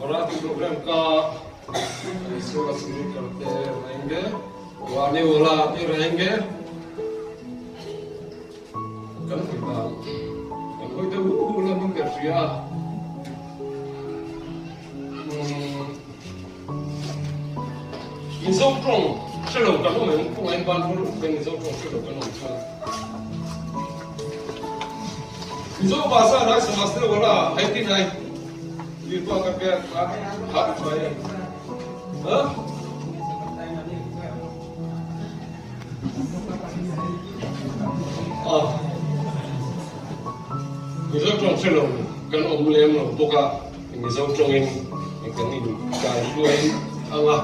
Marathi program ka Isua शुरू करते रहेंगे आने वाला आते रहेंगे kan hawi dan kan hawi deuh hu hu lamin ka hria Mizo tawng hre lo kan awm em? Khawngaih ban hur uk veng Mizo tawng hre lo kan awm chuan. Mizo bhasa rai samasne wala hai ti nai lirpa ka pek kha kha ti try em? Ha? Ah. Mizo tawng hre lo kan awm lem lo bawk a. Mizo tawngin kan inkai hluai ang a,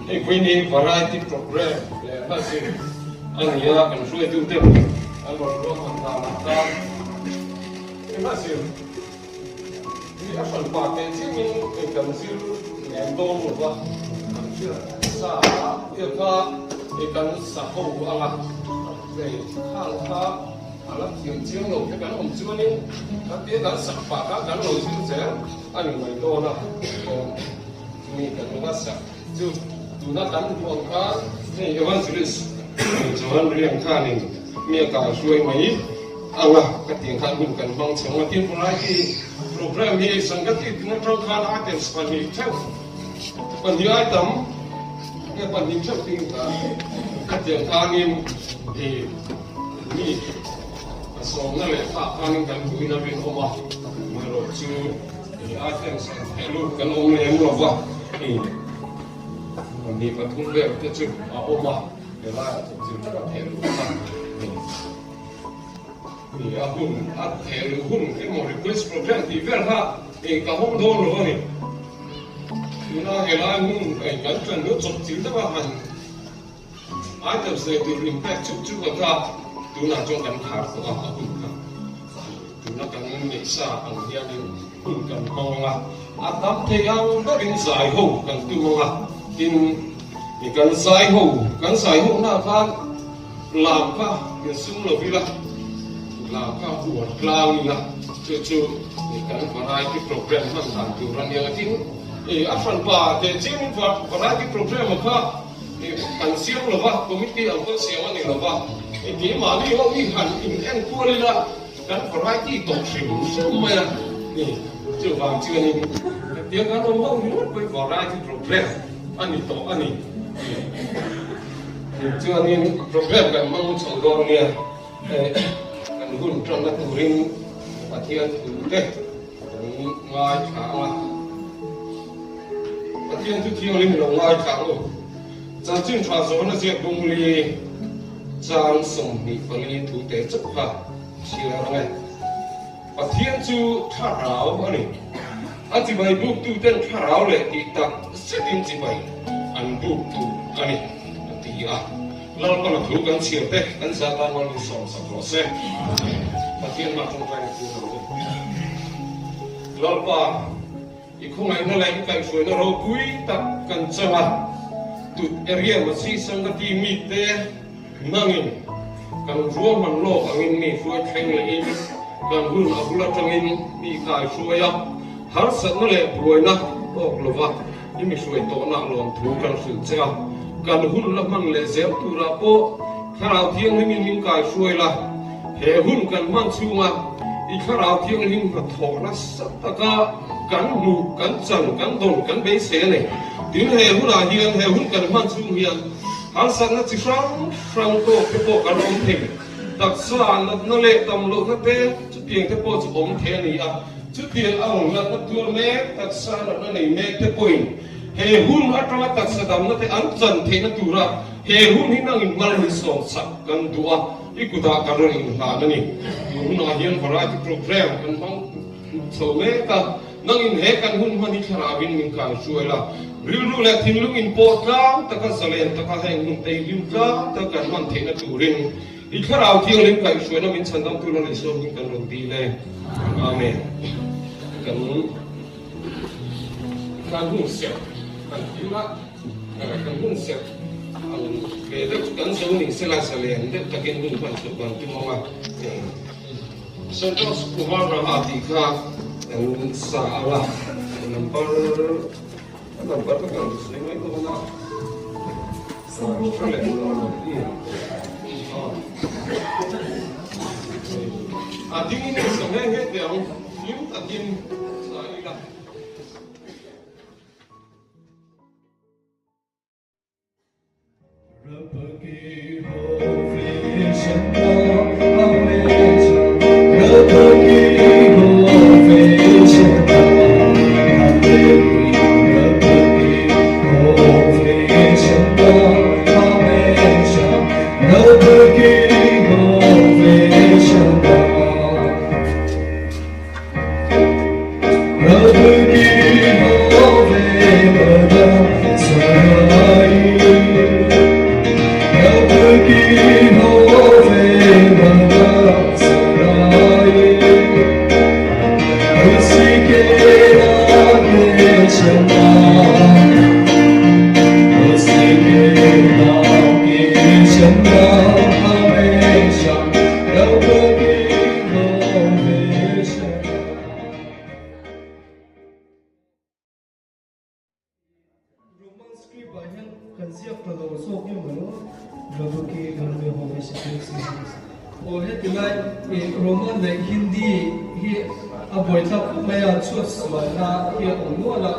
hei vawiin hi variety program leh hla zir a ni a, kan hruaitute an rawn ruahman dan ah khan hei hla zir hi a hran pah teh chiangin kan zir lem dawn lo va, kan hriat sa a tia kha hei kan sa ho ang a, hei khang kha. A la thiam chiang lo te kan awm chuanin kan tia kan sak pah kha kan lo zir zel a ni mai dawn a, chumi kan la sak chu tuna kan hmuh ang khan hei Evangelist Johan Riang khanin mi a kal hruai mai ang a, ka tiang khan hun kan hmang chho ang a, tin variety program hi Sangati tin atang khan items 2 theuh 2 item nge 2 theuh tin ka tiang khanin i Mi a sawmna leh thlah khanin kan buin a rinawm a, amaherawh chu i items an theh lut kan awm lem lo va, i 2 3 vel te chu a awm a, helaiah chuan zir taka theh luh kha i a hun a theh luh hun emaw request program tih vel kha i ka hawng dawn lo a ni. Tuna helai hun kan tlan luh chawp chil deuh a han. Items nei tur impact chuk chuk a kha tunah chuan kan khar tawh a, a hun kha tuna kan neih sa ang hianin hun kan hmang ang a, a tam thei ang berin zai ho kan tum ang a, tin kan zai ho kan zai ho na khan lam kha insum lo ila, lam kha huan tlang ila chu chu kan variety program hman dan tur a nia, tin a hranpa teh chiangin variety program a kha. Kan siam lo va, committee ang pawh siam a ni lo va, keimahni ho hi han in enkual ila kan variety tawh hrim hrim mai a ni. Chuvang chuanin hetiang kan awm ho ringawt pawh hi variety program a ni tawh a ni. Chuanin program kan hmang chho dawn nia, kan hun tanna turin Pathian thu te kan ngaithla ang a. Pathian chu thianghlim lo ngaithla ang u. Chanchin tha zawhna ziak bungli chang 24 thu te chauh kha chhiar ang e. Pathian chu thlarau a ni. A chibai buktu ten thlarau leh tih tak zetin chibai an buk tur a ni, a ti a. Lalpana thu kan chhiar te kan zah tan mal min sawm sak rawh se. Pathian mah tawngtaina thu ang u. Lalpa. I khawngaihna leh i kaihhruaina ropui tak kan chang a, tut area Masih Sangati mite nangin kan ruahman lawk angin mi hruai thleng lehin kan hun a bul atangin mi kaihruai a, harsatna leh buaina tawk lova i mi hruai tawhna lawmthu kan hrilh che a, kan hun la hman leh zel turah pawh Thlarau Thianghlimin min kaihruai la, he hun kan hman chhunga i Thlarau Thianghlim hnathawh nasa taka kan hmuh, kan chan, kan dawn, kan beisei a ni. Tin, he hunah hian, he hun kan hman chhung hian harsatna chi hrang hrang tawk te pawh kan awm thei. Taksa natna leh tam lohna te, chutiang te pawh chu awm thei a ni a. Chutiang ang natna tuar mek, taksa natna nei mek te pawhin he hun atanga taksa damna te an chan theihna tura he hun hi nangin mal min sawm chak kan duh a, i kutah kan rawn inhlan a ni. Tun hunah hian variety program kan hmang Chho mek a, nangin he kan hun hman hi thlarauin min kai hruai la, rilru leh thinlung in pawh tlang taka zalen taka heng hun te hlim tlang taka kan hman theihna turin i thlarau thianghlim kaihhruaina min chhandam tur a Isua hming kan rawn dil e. Amen. Kan kan hun serh kan ti la, kan hun serh ang ve deuh chu kan zo ni sela zalen deuh takin hun hman chhoh kan tum ang a. Santosh Kumar Raha tih kha. Kan sa ang a, number a number ka kan sawi mai dawn a. Hre leh A ding in sa nghe nghe teh ang, hlim takin sa ila. Roman script ah hian kan ziak ta lo zawk em lo Rabuki Gharme Home Aw heti lai Roman leh Hindi hi a buaithlak khawp mai a, chhuat sualna hi a awm nual a,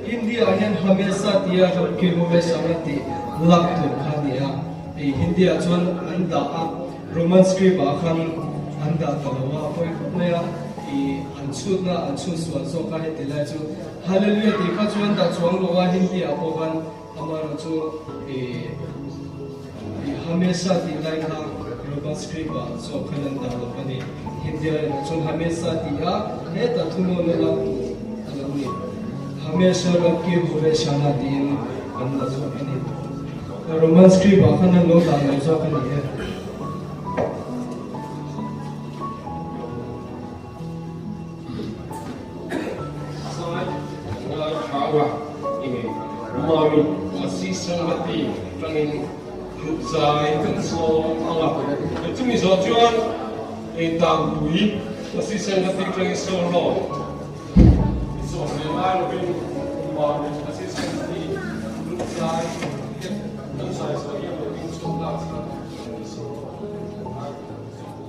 Hindi ah hian Hamesa tia Rabuki Home Sanga tih lak tur kha a ni a, Hindi ah chuan an dah a. Roman script ah khan an dah ta lo a, a pawi khawp mai a, ih an chhutna an chhut sual zawk a heti lai chu Hallelujah tih kha chu an dah chuang lo a, Hindi ah pawh khan amaherawh chu ih ih Hamesha tih lai kha Roman script ah zawk khan an dah lo a ni. Hindi ah erawh chuan Hamesha tih a hetah thunawn a lak tur a lo ni. Hamesha Rabki Hoveshana tiin an la zawk a ni. Roman script ah khan an lo dah lo zawk a ni e. Sai ngai thanga i Mami Masi Sangati tangin Hlutzai kan sawm ang a. Chumi zawh chuan Tangpui Masi Sangati tangin solo Zawh ve ngai lovin Mami Masi Sangati Hlutzai kan zai zawh hian lo ding chhuak lak chuan solo kan zawh.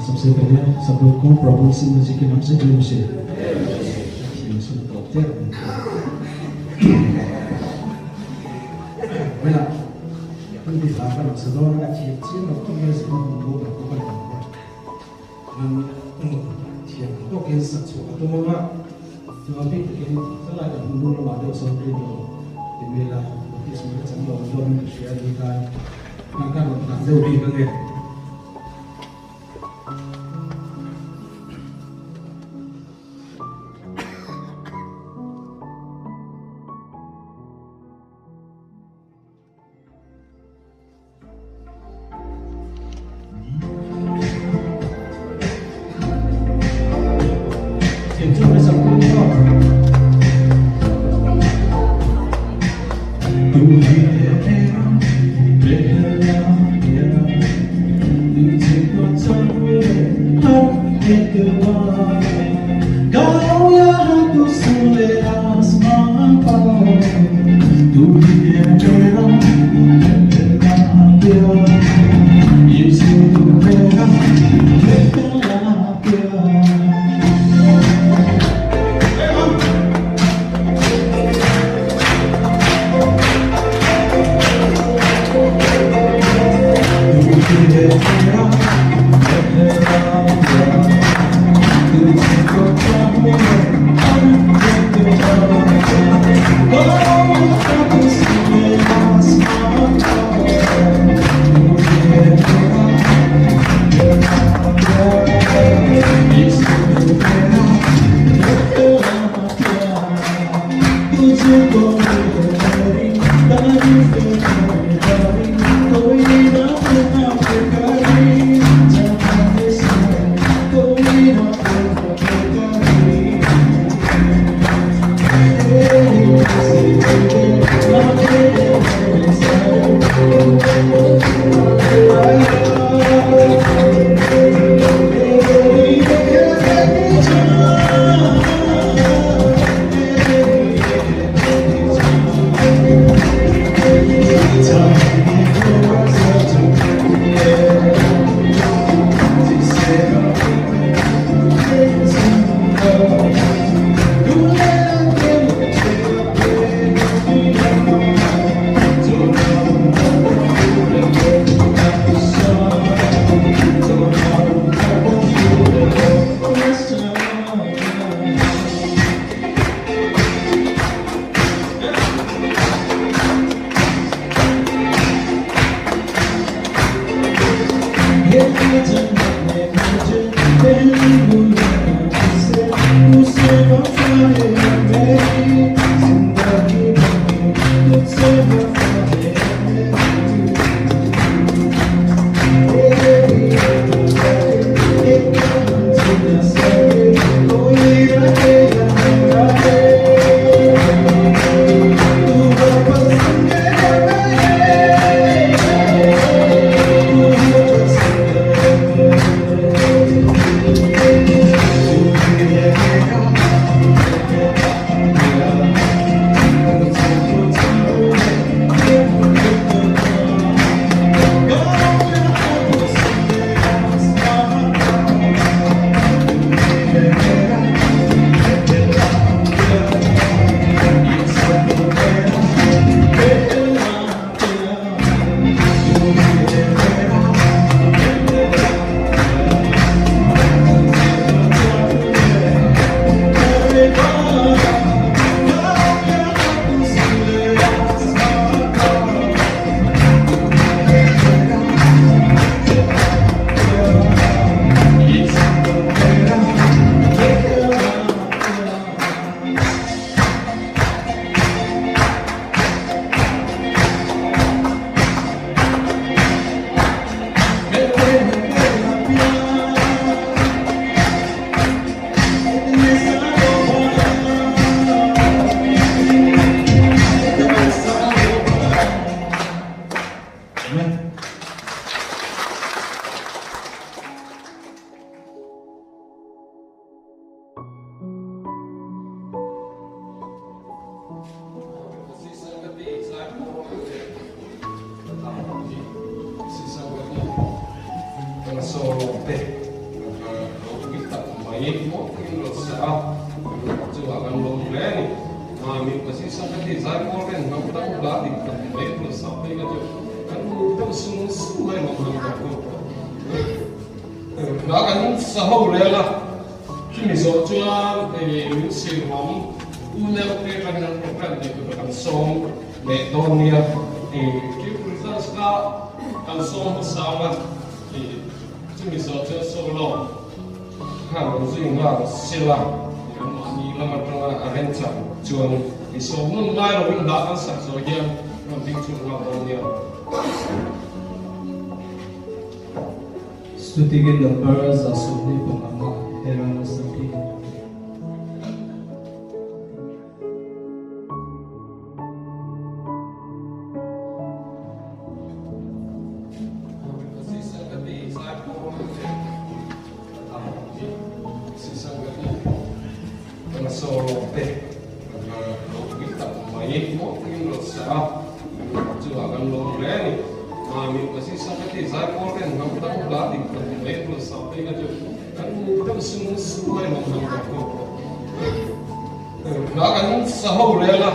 सबसे पहले सब लोग को प्रभु यीशु मसीह के नाम से जय मसीह। Wela hindi hla ka rawn sa dawn a, a thiam chiang lo tawk nge zirna hmun bo ber pawh ka ni ang a, nang thiam ang tawkin sak chhuah ka tum ang a, chuan bik takin helai kan hmun hnung lamah deuh sawn radio ti mela baptisma ka chang lo ang hlawmin ka hria a ni tan nang ka rawn hlan deuh bik ange. sawlawm te ropui tak mai mawi takin rawn sa a, kan chungah kan lawm hle a ni. Mami Pasisa ka ti zaipawl ten hnam dang hla dik tak mai rawn sa phei kha chu kan mur deuh sung sung mai lawm hnam dang ho pawh. Hla kan sa ho rel a, chumi zawh chuan min sirhawm unau te atangin an program nei tur kan sawm leh dawn nia. Chief Results kha kan sawm hmasa ang a, chumi zawh chuan solo khan rawn zui nghal sela, anmahni lam atanga a remchang chuan i sawm nawn ngai lovin hla kan sak zawh hian rawn ding chhuak nghal dawn nia. Stutige number 75 Herana Sakhi. Hla kan sa ho rel a,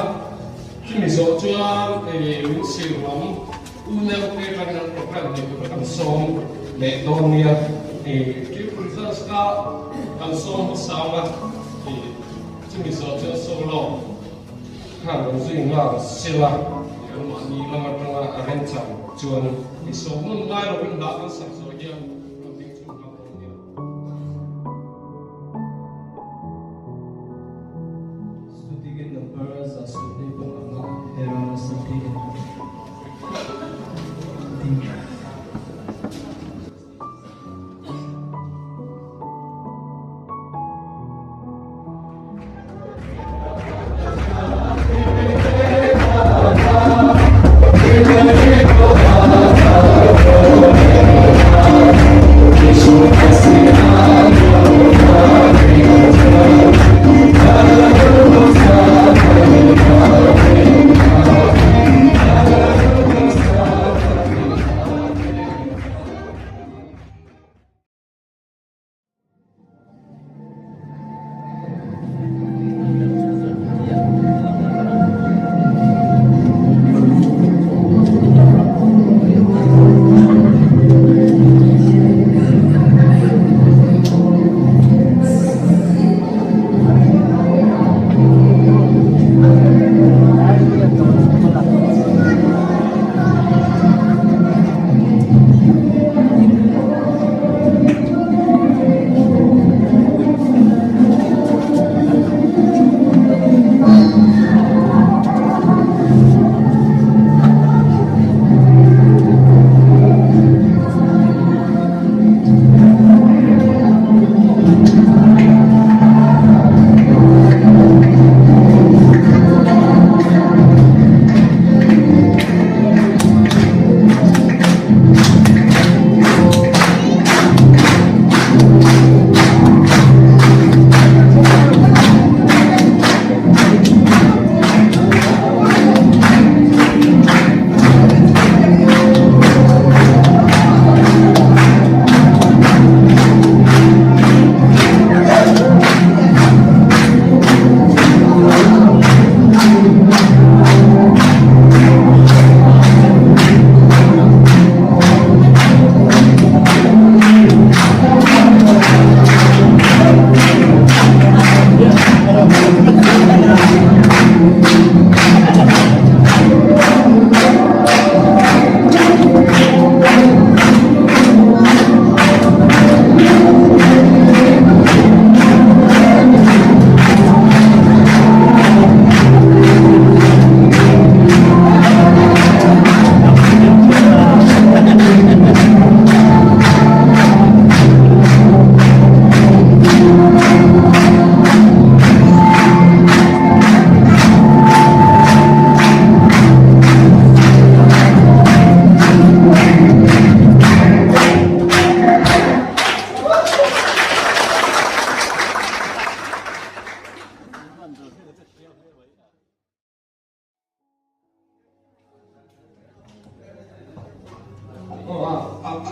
chumi zawh chuan min sirhawm unau te atangin an program nei tur kan sawm leh dawn nia. Chief Results kha kan sawm hmasa ang a, chumi zawh chuan solo khan rawn zui nghal sela, anmahni lam atanga a remchang chuan i sawm nawn ngai lovin hla kan sak zawh hian rawn ding chhuak nghal dawn nia. Stutige number 75 Herana Sakhi.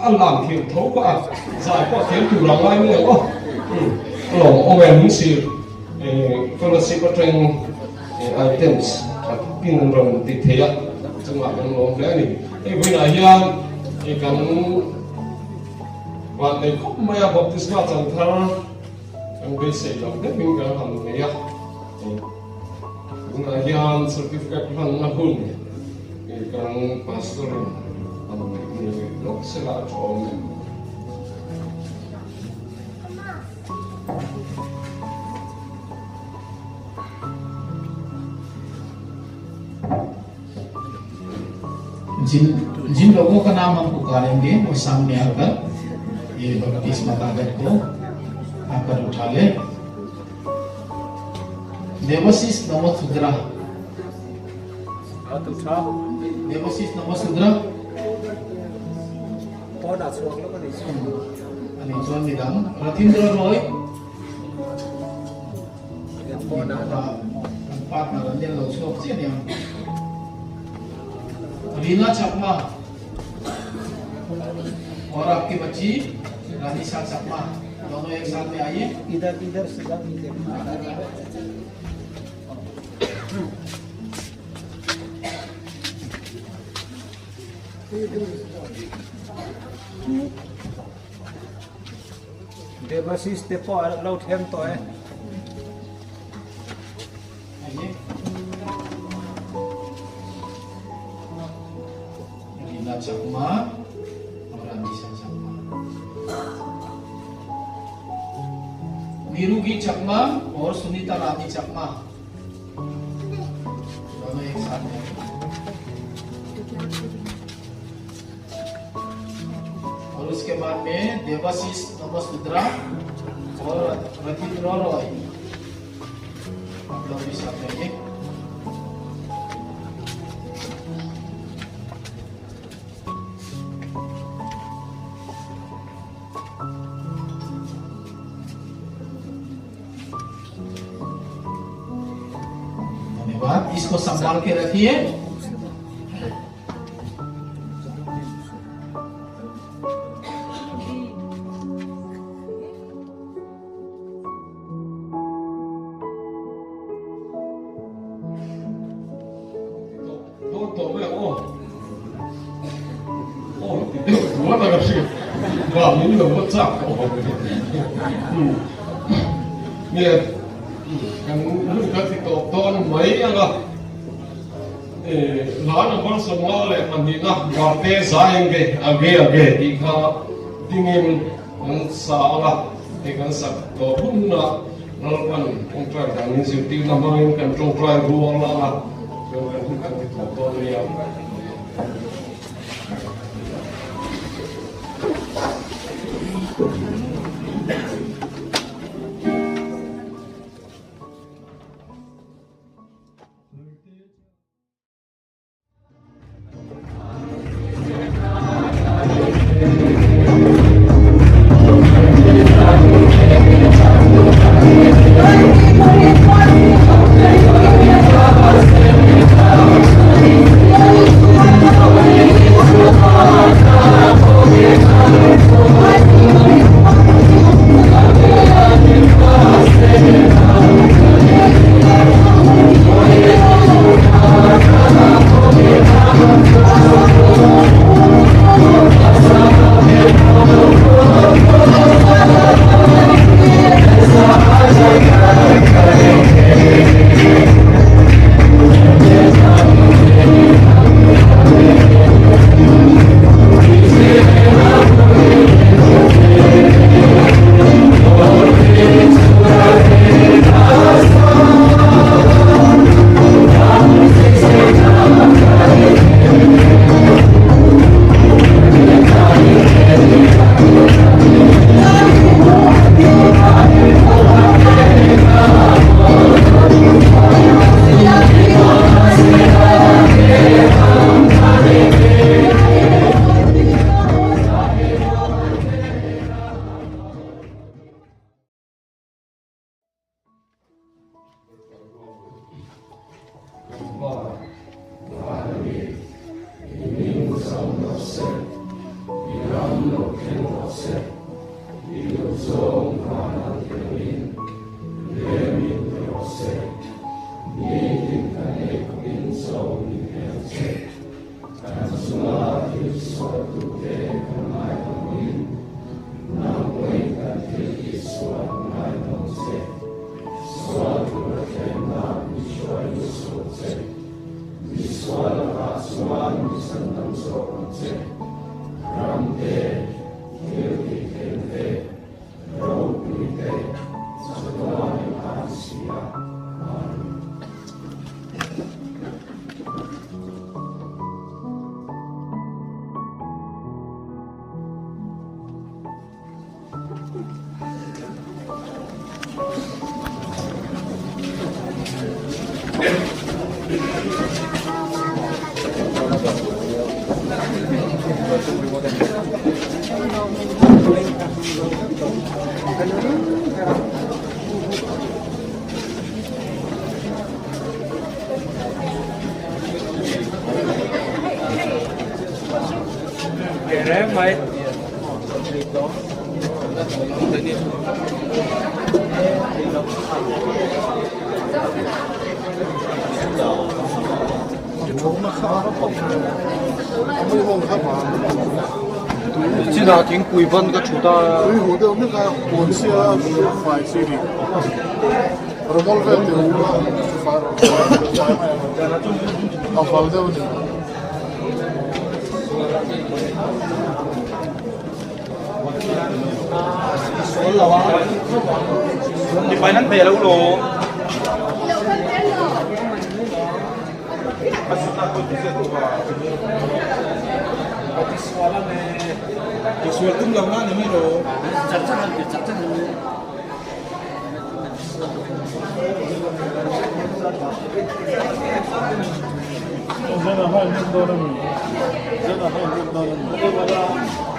a lam thiam tho pah a, zai pawh a thiam tur ang ngai mai ang aw. A lawm awm e lungsir fellowship atang items tha takin an rawn ti thei a, chungah kan lawm hle a ni. Hei vawiinah hian kan vannei khawp mai a, baptisma chan thar kan beisei loh deuhin kan han nei a. Tunah hian certificate hmanna hun kan pastor in a nei lawk sela a tha awm e. जिन जिन लोगों का नाम हम पुकारेंगे वो सामने आकर ये बपतिस्मा कागज को आकर उठा ले। देवशिष नमोशूद्रा, देवशिष नमोशूद्रा ani chuan midang Rathindra Roy kan partner an nen lo chhuak chiah aniang Rina Chakma और आपकी बच्ची रानिशा चकमा दोनों एक साथ में आइए। इधर इधर सीधा Devasis te pawh a lo thleng tawh e. Rina Chakma और Anisha Chakma, Nirugi Chakma और सुनीता रानी चकमा दोनों एक साथ में। और उसके बाद में देवाशीष नमोशूद्रा और रथिंद्र रॉय, आप लोग भी साथ में। धन्यवाद, इसको संभाल के रखिए। Dawn tawh mai ang aw. Aw ti deuh duat a ka hria. Vang in lo va chak tawh ang. Nge kan hun kan ti tawp dawn mai ang a. Hla number 52 Varte Zaenge Age Age tih kha dingin kan sa ang a. Hei kan sak tawh hun hunah Lalpan tawngtai danin zirtirna hmangin kan tawngtai rual ang a, chuan kan hun kan ti tawp dawn ania. ram lo thleng rawh se, i duhzawng vana ti angin leh min ti rawh se, nitin kan ei khawpin chaw min pe ang che. Kan chunga thil sualtute kan ngaidawngin nang pawhin kan thil tihsual ngaidawng che. Sual tura thlenna i hruai lu suh che. Mi sual lakah chuan mi chandam zawk ang che. Ram te, thil tihtheih te, ropui te, chatuan in a ni si a. Amen. Reng mai. Chinah thingpui ban ka thut a. Tui huh deuh mek a, kawn sia fai chi ni. Rawmawl vel ti ru a, fai fai mai ang. A val deuh a ni. Ti nan pe lo lo. Sual tum lo na ni mai lo. Zana hai min dawn a mi. Zana hai min dawn a mi.